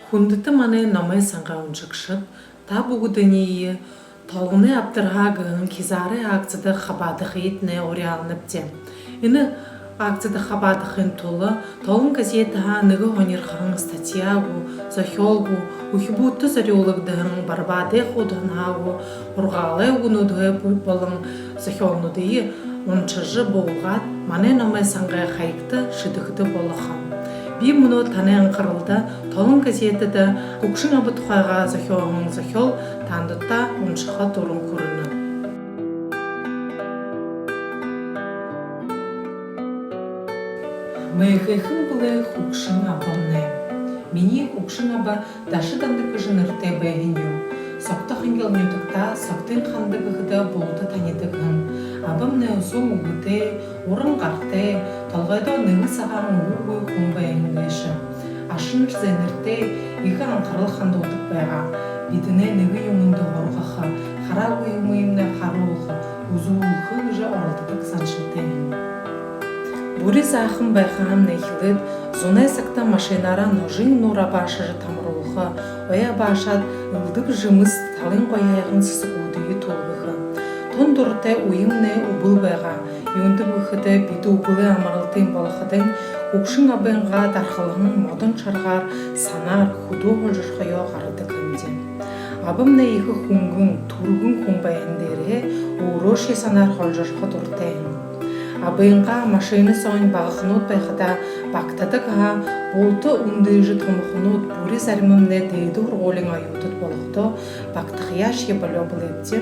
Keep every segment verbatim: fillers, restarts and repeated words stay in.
Хүндэтэ манай номой сангай уншагшад, та бүгэдэниие «Толгоной абдарһаа» гэһэн хизаарай акцида хабаадахыетнай уряалнабди. Энэ акцида хабаадахын тула «Толон» газетэһээ нэгэ һонирхон статья гү, зохёол гү, үхибүүдтэ зорюулагдаһан барбаадай хуудаһан гү, һургаалай үгэнүүдһээ болон зохёолнуудые уншажа буулгаад, манай номой сангай хаягта шэдэхэдэ болохо. Би мүнөө танай анхаралда «Толон» газетэдэ хүгшэн аба тухайгаа зохёоһон зохёол таанадта уншаха дуран хүрэнэ. Мэхэхэн бэлэй хүгшэн абамнай. Минии хүгшэн аба Даша-Дандаг гэжэ нэрэтэй байһан юм. Согто-Хангил нютагта Согтын Ханда гэхэдэ булта танидаг һэн. Абамнай үсөөн үгэтэй, уран гартай, толгойдоо нэгэ сагаан үгы үгы хүн байһан гээшэ. Ашанар зээнэртэй, ехэ анхарал хандуулдаг байгаа. Бидэнэй нэгэ юумэндэ һургаха, хараагүй юумыемнай харуулха, үзүүлхэ гэжэ оролдодог заншалтай һэн. Бүри заахан байхаһаамнай эхилээд, зунай сагта машинаараа ножын нуур абаашажа тамаруулха, ой абаашаад, элдэб жэмэс, талын гоё һайхан сэсэгүүдые түлгэхэ. Тон дуратай үемнай үбэл байгаа. Юундэб гэхэдэ, бидэ үбэлэй амаралтын болоходонь, хүгшэн абынгаа дархалһан модон шаргаар, санаар хүдөө һолжорхоёо гарадаг һэмди. Абамнай ехэ хүнгэн, түргэн хүн байһан дээрэһээ, өөрөөшье санаар һолжорхо дуратай һэн. Абынгаа машина соонь багаханууд байхадаа багтадаг һаа, булта үндыжэ томохонууд. Бүри заримамнай дээдэ һургуулиин оюутад болоходоо багтахаяашье болёо бэлэйбди.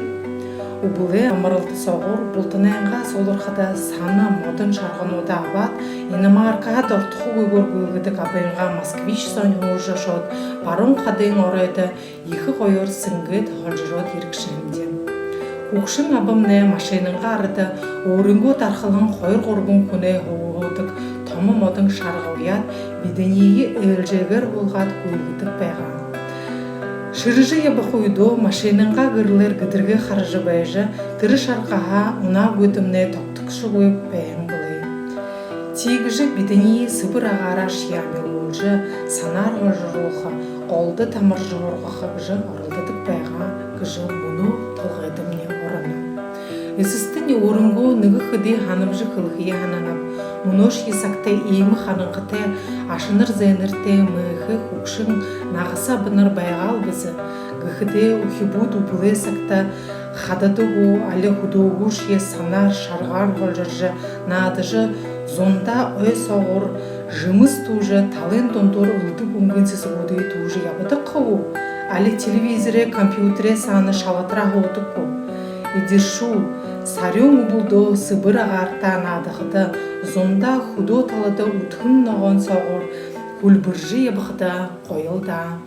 Үбэлэй амаралта соогуур бултанайнгаа суглархада, сана модон шаргануудаа абаад, иномаркаһаа дортохогүйгөөр гүйлгэдэг абынгаа «Москвич» соонь һуужа ошоод, баруун хадын оройдо ехэ гоёор сэнгээд һолжороод ерэгшэ һэмди. Хүгшэн абамнай машинынгаа арада өөрынгөө дархалһан хоёр-гурбан хүнэй һуудаг томо модон шарга уяад, бидэниие ээлжээгээр һуулгаад гүйлгэдэг байгаа. Шэрэжэ ябаха үедөө машинынгаа гэрэлээр гэдэргээ хаража байжа, тэрэ шаргаһаа унаангүйдэмнай тогтогшогүй байһан бэлэй. Тиигэжэ бидэниие сэбэр агаараар шье амилуулжа, санаар һолжоруулха, голдо тамаржа һургаха гэжэ оролдодог байгаа гэжэ мүнөө толгойдомни орно. Эсэстэнь өөрынгөө нэгэ хэды һанамжа хэлэхэеэ һананаб. Мүнөөшье сагта иимэ харангаатай, ашанар зээнэртэй, мэхэ хүгшэн нагаса абанар байгаал бэзэ. Гэхэдээ үхибүүд үбэлэй сагта хадада гү, али хүдөөгүүршье санаар, шаргаар һолжоржо, наадажа, зундаа ой соогуур жэмэс түүжэ, талын дундуур элдэб үнгын сэсэгүүдые түүжэ ябадаг гү, али телевизорэй, компьютерэй саана шалатараа һуудаг гү? Эдиршүүл, сарюун үбэлдөө сэбэр агаарта наадахада, зундаа хүдөө талада үдхэн ногоон соогуур хүльбэржэ ябахада гоёл даа.